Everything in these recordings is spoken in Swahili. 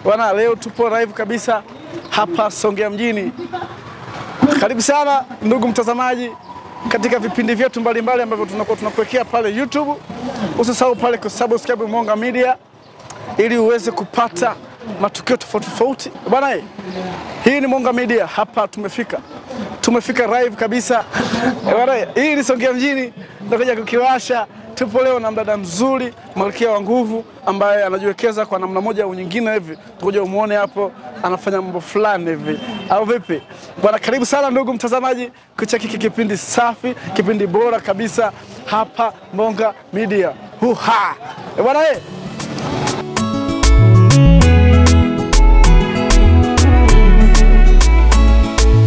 Bwana, leo tupo live kabisa hapa Songea mjini. Karibu sana ndugu mtazamaji katika vipindi vyetu mbalimbali ambavyo tunakuwa tunakuwekea pale YouTube. Usisahau pale kusubscribe Monga Media ili uweze kupata matukio tofauti tofauti. Bwana, hii ni Monga Media, hapa tumefika. Tumefika live kabisa. Bwana, hii ni Songea mjini, tunakuja kukiwasha. Tupo leo na mdada mzuri, malkia wa nguvu ambaye anajiwekeza kwa namna moja au nyingine hivi. Tukuja umuone hapo anafanya mambo fulani hivi. Au vipi? Bwana, karibu sana ndugu mtazamaji kucheki kipindi safi, kipindi bora kabisa hapa Monga Media. Huha. Bwana,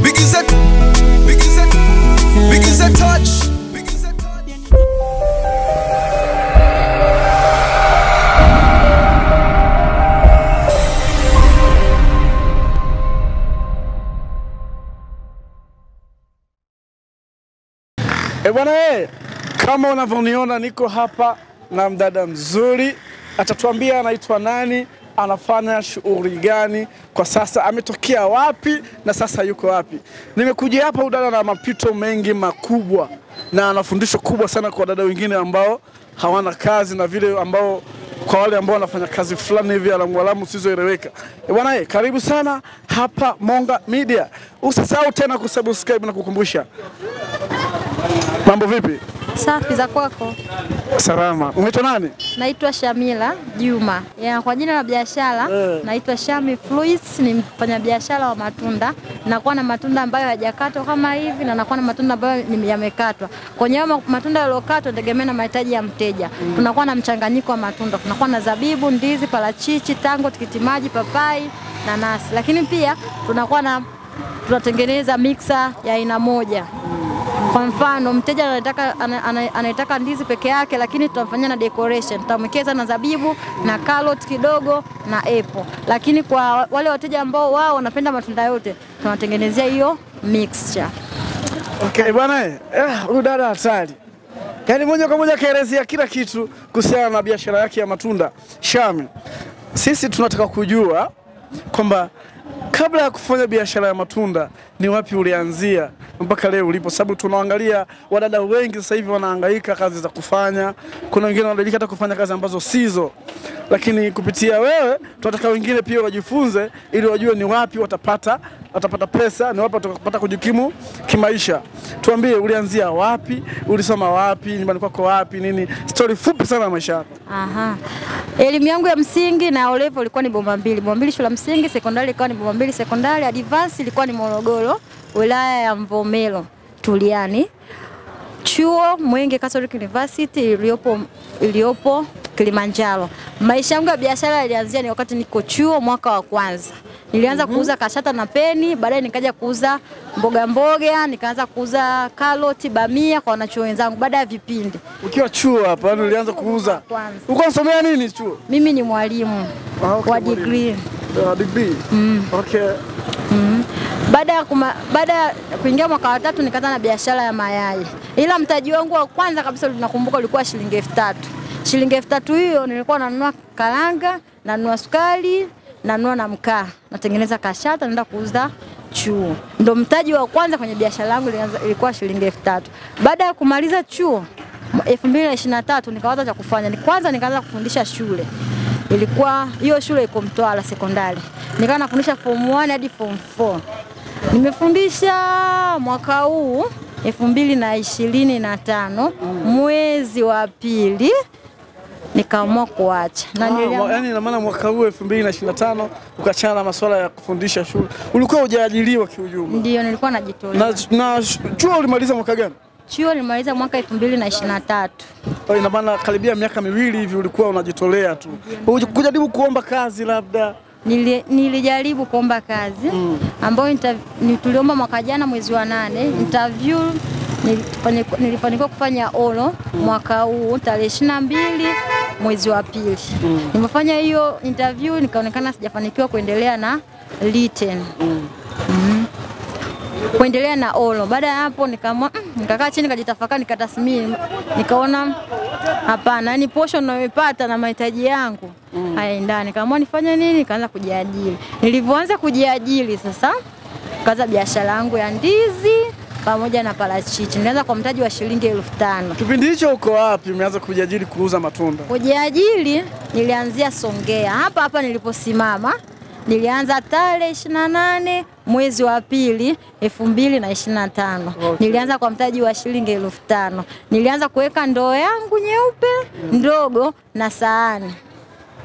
Big is a touch. Bwana, kama unavyoniona niko hapa na mdada mzuri, atatuambia anaitwa nani, anafanya shughuli gani kwa sasa, ametokea wapi na sasa yuko wapi. Nimekuja hapa udada na mapito mengi makubwa na ana fundisho kubwa sana kwa dada wengine ambao hawana kazi na vile ambao kwa wale ambao wanafanya kazi fulani hivi alamu zisizoeleweka. Bwana, karibu sana hapa Monga Media. Usisahau tena kusubscribe na kukumbusha. Mambo vipi? Safi, za kwako? Salama. Unaitwa nani? Naitwa Shamila Juma. Ya, kwa jina la biashara naitwa Shami Fluids, ni mfanyabiashara wa matunda. Nakuwa na matunda ambayo hayajakatwa kama hivi na nakuwa na matunda ambayo yamekatwa. Kwenye matunda yaliyokatwa tegemea na mahitaji ya mteja. Tunakuwa na mchanganyiko wa matunda. Tunakuwa na zabibu, ndizi, parachichi, tango, tikiti maji, papai, nanasi. Lakini pia tunakuwa na tunatengeneza mixer ya aina moja. Kwa mfano mteja anataka ndizi peke yake, lakini tutamfanyia na decoration, tutamwekeza na zabibu na carrot kidogo na apple. Lakini kwa wale wateja ambao wao wanapenda matunda yote tunatengenezea hiyo mixture. Okay bwana, huyu dada hatari. Yaani moja kwa moja kaelezea kila kitu kuhusiana na biashara yake ya matunda. Shami, sisi tunataka kujua kwamba kabla ya kufanya biashara ya matunda ni wapi ulianzia mpaka leo ulipo, sababu tunaangalia wadada wengi sasa hivi wanahangaika kazi za kufanya, kuna wengine wanadalika hata kufanya kazi ambazo sizo, lakini kupitia wewe tunataka wengine pia wajifunze ili wajue ni wapi watapata pesa, ni wapi watapata kujikimu kimaisha. Tuambie ulianzia wapi, ulisoma wapi, nyumbani kwako wapi, nini, story fupi sana ya maisha yako. Aha. Elimu yangu ya msingi na O level ilikuwa ni Bomba Mbili. Bomba Mbili shule ya msingi, sekondari ilikuwa ni Bomba Mbili sekondari, advance ilikuwa ni Morogoro, wilaya ya Mvomero, Tuliani. Chuo Mwenge Catholic University iliyopo Kilimanjaro. Maisha yangu ya biashara yalianzia ni wakati niko chuo mwaka wa kwanza. Nilianza kuuza kashata na peni, baadaye nikaja kuuza mboga mboga, nikaanza kuuza karoti, bamia kwa wanachuo wenzangu baada ya vipindi. Ukiwa chuo hapa ulianza kuuza? Ulikuwa unasomea nini chuo? Mimi ni mwalimu. Okay, wa degree. Degree. Okay. Baada ya kuingia mwaka wa 3 nikaanza na biashara ya mayai. Ila mtaji wangu wa kwanza kabisa nakumbuka ulikuwa shilingi 3000. Shilingi 3000 hiyo nilikuwa nanunua karanga, nanunua sukari, nanunua na mkaa, natengeneza kashata, naenda kuuza chuo. Ndio mtaji wa kwanza kwenye biashara yangu ilikuwa shilingi 3000. Baada ya kumaliza chuo 2023 nikawaza cha kufanya. Kwanza nikaanza kufundisha shule. Ilikuwa hiyo shule iko Mtwara sekondari. Nikawa nafundisha form 1 hadi form 4. Nimefundisha mwaka huu 2025 mwezi wa pili nikaamua kuacha. Na yaani ina maana mwaka huu 2025 ukaachana na masuala ya kufundisha shule. Ulikuwa hujaajiriwa kiujumla? Ndio, nilikuwa najitolea. Na chuo ulimaliza mwaka gani? Chuo nilimaliza mwaka 2023. Kwa ina maana karibia miaka miwili hivi ulikuwa unajitolea tu. Ukujaribu kuomba kazi labda? Nilijaribu kuomba kazi ambayo tuliomba mwaka jana mwezi wa 8. Interview nilifanikiwa kufanya olo mwaka huu tarehe 22 mwezi wa pili. Nimefanya hiyo interview nikaonekana sijafanikiwa kuendelea na written. Kuendelea na olo. Baada ya hapo nikaamua nikakaa chini nikajitafakari, nikatathmini, nikaona hapana, yani posho ninayoipata na mahitaji yangu hayaendani. Nikaamua nifanye nini? Nikaanza kujiajiri. Nilivyoanza kujiajiri sasa kaza biashara yangu ya ndizi pamoja na parachichi. Nilianza kwa mtaji wa shilingi 5,000. Kipindi hicho uko wapi umeanza kujiajiri kuuza matunda? Kujiajiri nilianzia Songea. Hapa hapa niliposimama. Nilianza tarehe 28 mwezi wa pili 2025. Okay. Nilianza kwa mtaji wa shilingi 5,000. Nilianza kuweka ndoo yangu nyeupe ndogo na sahani.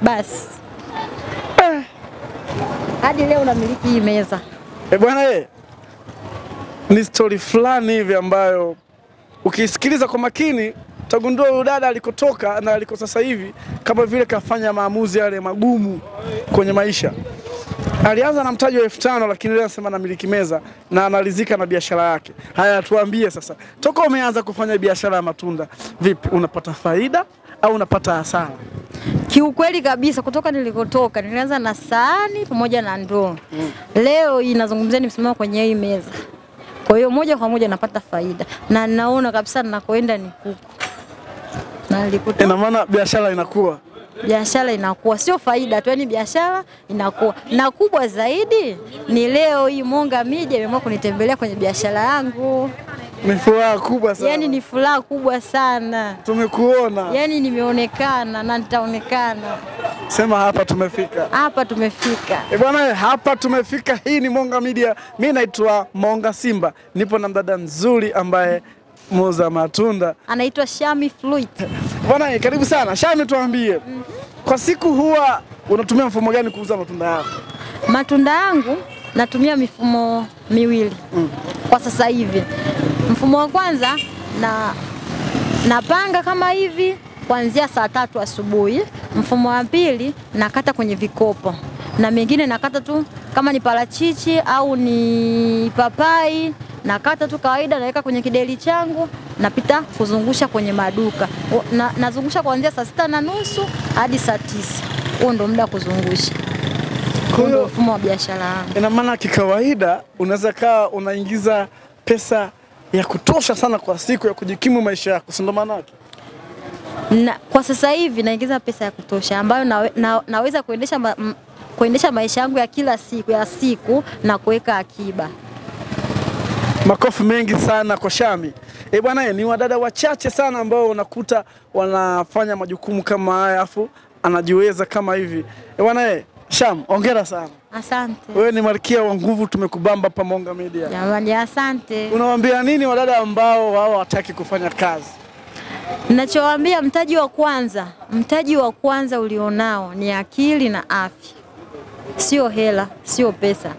Basi. Hadi leo namiliki hii meza. Bwana ni story fulani hivi ambayo ukisikiliza kwa makini utagundua huyu dada alikotoka na aliko sasa hivi kama vile kafanya maamuzi yale magumu kwenye maisha. Alianza na mtaji wa 5,000 lakini leo anasema anamiliki meza na analizika na biashara yake. Haya, tuambie sasa, toka umeanza kufanya biashara ya matunda, vipi, unapata faida au unapata hasara? Kiukweli kabisa kutoka nilikotoka nilianza na sahani pamoja na ndoo. Leo hii nazungumzia nimesimama kwenye hii meza. Kwa hiyo moja kwa moja napata faida na naona kabisa ninakoenda ni huko. Na nilikuta ina maana biashara inakuwa. Biashara inakuwa, sio faida tu, yani biashara inakuwa. Na kubwa zaidi ni leo hii Monga Media imeamua kunitembelea kwenye biashara yangu. Ni furaha kubwa sana. Yani ni furaha kubwa sana. Tumekuona. Yani nimeonekana na nitaonekana. Sema hapa tumefika. Hapa tumefika. Bwana, hapa tumefika. Hii ni Monga Media. Mimi naitwa Monga Simba. Nipo na mdada mzuri ambaye muuza matunda. Anaitwa Shami Fluid. Bwana, karibu sana. Shami, tuambie. Kwa siku huwa unatumia mfumo gani kuuza matunda yako? Matunda yangu natumia mifumo miwili. Kwa sasa hivi. Mfumo wa kwanza na napanga kama hivi kuanzia saa 3 asubuhi. Mfumo wa pili nakata kwenye vikopo. Na mengine nakata tu kama ni parachichi au ni papai, nakata tu kawaida, naweka kwenye kideli changu, napita kuzungusha kwenye maduka. Nazungusha kuanzia saa 6:30 hadi saa 9. Huo ndio muda kuzungusha. Kwa hiyo mfumo wa biashara yangu. Ina maana kikawaida unaweza kaa unaingiza pesa ya kutosha sana kwa siku ya kujikimu maisha yako, si ndo maana yake? Na kwa sasa hivi naingiza pesa ya kutosha ambayo naweza kuendesha maisha yangu ya kila siku ya siku na kuweka akiba. Makofi mengi sana kwa Shami. Bwana, ni wadada wachache sana ambao unakuta wanafanya majukumu kama haya afu anajiweza kama hivi. Bwana, Sham, hongera sana. Asante. Wewe ni malkia wa nguvu, tumekubamba pa Monga Media. Jamani, asante. Unawaambia nini wadada ambao wao hawataki kufanya kazi? Ninachowaambia, mtaji wa kwanza ulionao ni akili na afya. Sio hela, sio pesa.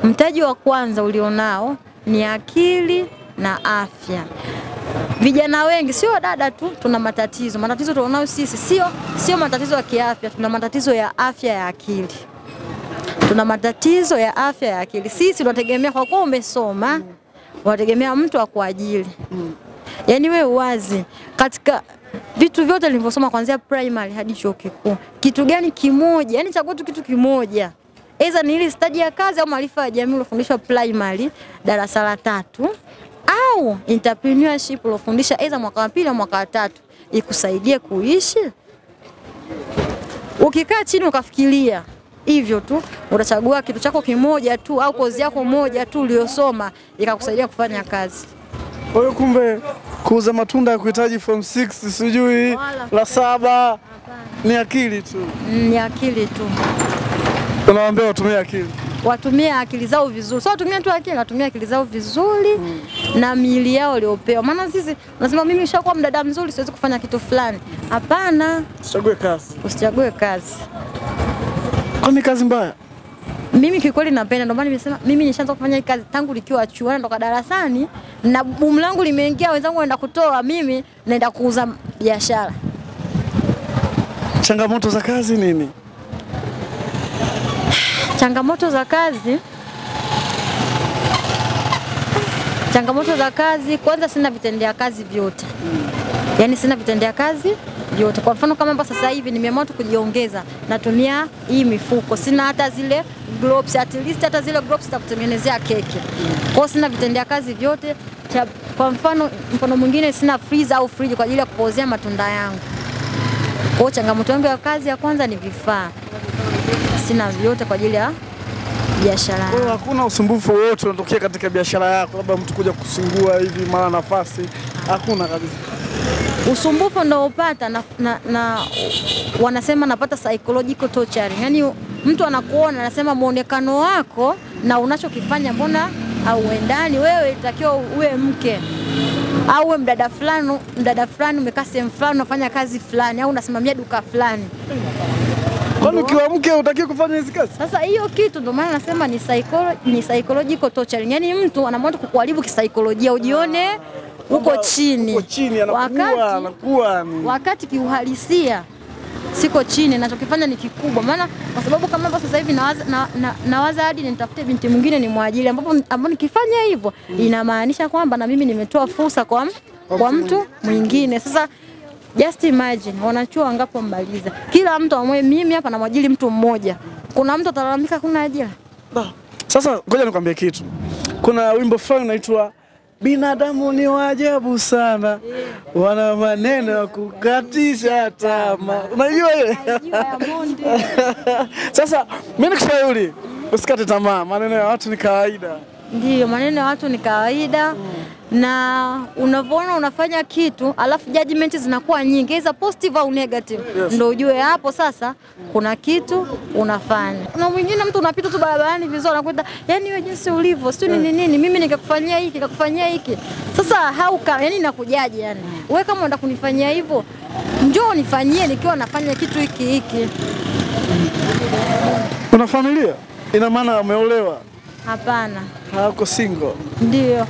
Mtaji wa kwanza ulionao ni akili na afya. Vijana wengi, sio dada tu, tuna matatizo. Matatizo tunayo sisi sio matatizo ya kiafya, tuna matatizo ya afya ya akili. Tuna matatizo ya afya ya akili. Sisi tunategemea kwa kuwa umesoma, unategemea mtu akuajiri. Yaani wewe uwazi katika vitu vyote nilivyosoma kuanzia primary hadi chuo kikuu, kitu gani kimoja? Yaani chagua tu kitu kimoja. Aidha ni ile stadi ya kazi au maarifa ya jamii uliofundishwa primary darasa la 3, au entrepreneurship uliofundisha aidha mwaka wa 2 au mwaka wa 3 ikusaidie kuishi. Ukikaa chini ukafikiria hivyo tu, utachagua kitu chako kimoja tu au kozi yako moja tu uliyosoma ikakusaidia kufanya kazi. Kwa hiyo kumbe kuuza matunda kuhitaji form 6 sijui la 7, ni akili tu. Ni akili tu. Unawaambia watumie akili. Watumie akili zao vizuri. Sio watumie tu akili, watumie akili zao vizuri na miili yao waliopewa. Maana sisi unasema mimi nishakuwa mdada mzuri siwezi kufanya kitu fulani. Hapana. Usichague kazi. Usichague kazi. Kwani kazi mbaya? Mimi kikweli napenda, ndio maana nimesema mimi nishaanza kufanya kazi tangu nikiwa chuo, ndoka darasani na boom langu limeingia, wenzangu wanaenda kutoa, mimi naenda kuuza biashara. Changamoto za kazi nini? Changamoto za kazi. Changamoto za kazi, kwanza sina vitendea kazi vyote. Yaani sina vitendea kazi vyote. Kwa mfano kama hapa sasa hivi nimeamua tu kujiongeza, natumia hii mifuko. Sina hata zile gloves, at least hata zile gloves za kutengenezea keki. Kwa hiyo sina vitendea kazi vyote. Kwa mfano mwingine sina freezer au fridge kwa ajili ya kupozea matunda yangu. Kwa hiyo changamoto yangu ya kazi ya kwanza ni vifaa. Sina vyote kwa ajili ya biashara. Kwa hiyo hakuna usumbufu wowote unatokea katika biashara yako, labda mtu kuja kusungua hivi mara nafasi, hakuna kabisa? Usumbufu ndio upata na wanasema napata psychological torture. Yaani mtu anakuona anasema muonekano wako na unachokifanya mbona hauendani, wewe itakiwa uwe mke au uwe mdada fulani umekaa sehemu fulani unafanya kazi fulani au unasimamia duka fulani. Kwani ukiwa mke hutakiwi kufanya hizi kazi? Sasa hiyo kitu ndio maana nasema ni psychological torture. Yaani mtu anaamua kukuharibu kisaikolojia ujione uko chini. Uko chini, anakuwa wakati kiuhalisia siko chini, ninachokifanya ni kikubwa. Maana kwa sababu kama hapa sasa hivi nawaza hadi nitafute binti mwingine ni mwajiri, ambapo nikifanya hivyo inamaanisha kwamba na mimi nimetoa fursa kwa mtu mwingine. Sasa just imagine wanachuo wangapo mbaliza. Kila mtu amwe mimi hapa na mwajiri mtu mmoja. Kuna mtu atalalamika kuna ajira? Sasa ngoja nikwambie kitu. Kuna wimbo fulani unaitwa Binadamu ni waajabu sana, wana maneno ya kukatisha tamaa. Unajua ile? Sasa mimi nikushauri usikate tamaa, maneno ya watu ni kawaida. Ndiyo, maneno ya watu ni kawaida. Na unavyoona unafanya kitu alafu judgment zinakuwa nyingi, either positive au negative. Yes. Ndio ujue hapo sasa kuna kitu unafanya. Na mwingine mtu unapita tu barabarani vizuri anakuita, yani wewe jinsi ulivyo, sio nini nini, mimi nikakufanyia hiki, nikakufanyia hiki. Sasa how come, yani nakujaje yani? Wewe kama unataka kunifanyia hivyo, njoo nifanyie nikiwa nafanya kitu hiki hiki. Una familia? Ina maana umeolewa? Hapana. Hauko single? Ndio.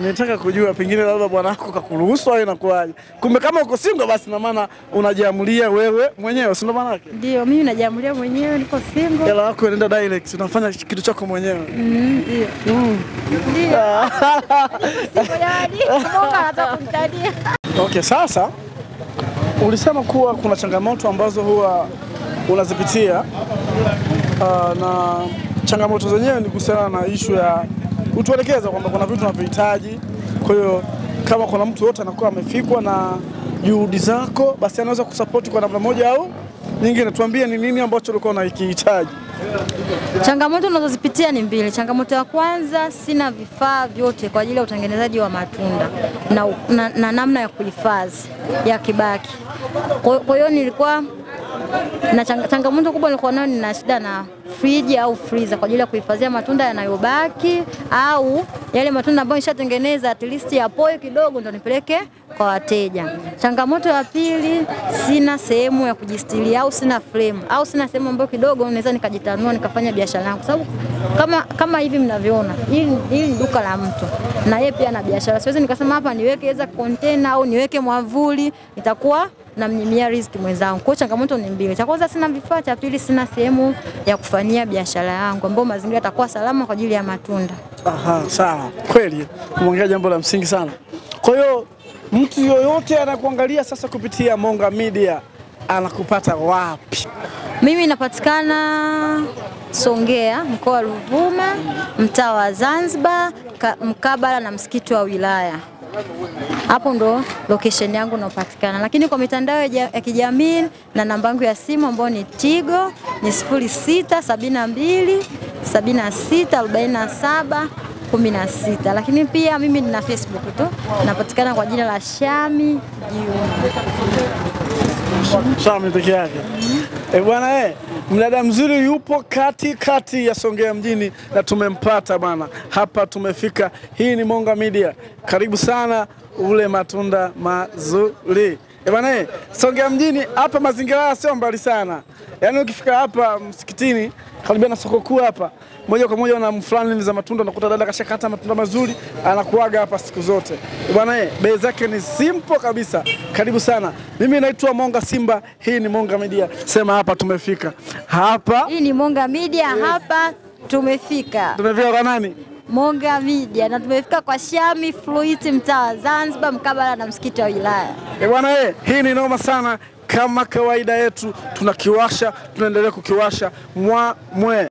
Nitaka kujua pengine labda bwana wako kakuruhusu au inakuaje. Kumbe kama uko single basi na maana unajiamulia wewe mwenyewe, si ndo maana yake? Ndio, mimi najiamulia mwenyewe, niko single. Hela yako inaenda direct, unafanya kitu chako mwenyewe. Ndio. Ndio. Single yani, mbona hata kunitania? Okay, sasa ulisema kuwa kuna changamoto ambazo huwa unazipitia, na changamoto zenyewe ni kuhusiana na issue ya utuelekeza kwamba kuna vitu tunavyohitaji. Kwa hiyo kama kuna mtu yote anakuwa amefikwa na juhudi zako, basi anaweza kusupport kwa namna moja au nyingine. Tuambie ni nini ambacho ulikuwa unakihitaji. Changamoto ninazozipitia ni mbili. Changamoto ya kwanza, sina vifaa vyote kwa ajili ya utengenezaji wa matunda na namna ya kuhifadhi ya kibaki. Kwa hiyo nilikuwa na changamoto kubwa nilikuwa nayo, nina shida na friji au freezer kwa ajili ya kuhifadhia matunda yanayobaki au yale matunda ambayo nishatengeneza at least yapoe kidogo ndo nipeleke kwa wateja. Changamoto ya pili, sina sehemu ya kujistilia au sina frame au sina sehemu ambayo kidogo naweza nikajitanua nikafanya biashara yangu, sababu kama hivi mnavyoona hili ni duka la mtu na yeye pia ana biashara. Siwezi nikasema hapa niweke eza container au niweke mwavuli, nitakuwa namnyimia riziki mwenzangu. Kwa changamoto ni mbili. Cha kwanza sina vifaa, cha pili sina sehemu ya kufanyia biashara yangu ambapo mazingira yatakuwa salama kwa ajili ya matunda. Aha, sawa. Kweli umeongea jambo la msingi sana. Kwa hiyo mtu yoyote anakuangalia sasa kupitia Monga Media anakupata wapi? Mimi napatikana Songea, mkoa wa Ruvuma, mtaa wa Zanzibar, mkabala na msikiti wa wilaya. Hapo ndo location yangu napatikana. Lakini kwa mitandao ya kijamii na namba yangu ya simu ambayo ni Tigo ni 0672 76 47 16. Lakini pia mimi nina Facebook tu, napatikana kwa jina la Shami Juma. Shami peke yake. Bwana mdada mzuri yupo kati ya Songea mjini na tumempata bwana. Hapa tumefika. Hii ni Monga Media. Karibu sana ule matunda mazuri. Bwana Songea mjini hapa mazingira sio mbali sana. Yaani ukifika hapa msikitini karibia na soko kuu hapa, moja kwa moja na mfulani za matunda unakuta dada kashakata matunda mazuri, anakuaga hapa siku zote. Bwana bei zake ni simple kabisa. Karibu sana. Mimi naitwa Monga Simba, hii ni Monga Media. Sema hapa tumefika. Hapa hii ni Monga Media, hapa tumefika. Tumefika kwa nani? Monga Media, na tumefika kwa Shami Fluit, mtaa wa Zanzibar, mkabala na msikiti wa wilaya. Bwana hii ni noma sana. Kama kawaida yetu tunakiwasha, tunaendelea kukiwasha mwa mwe.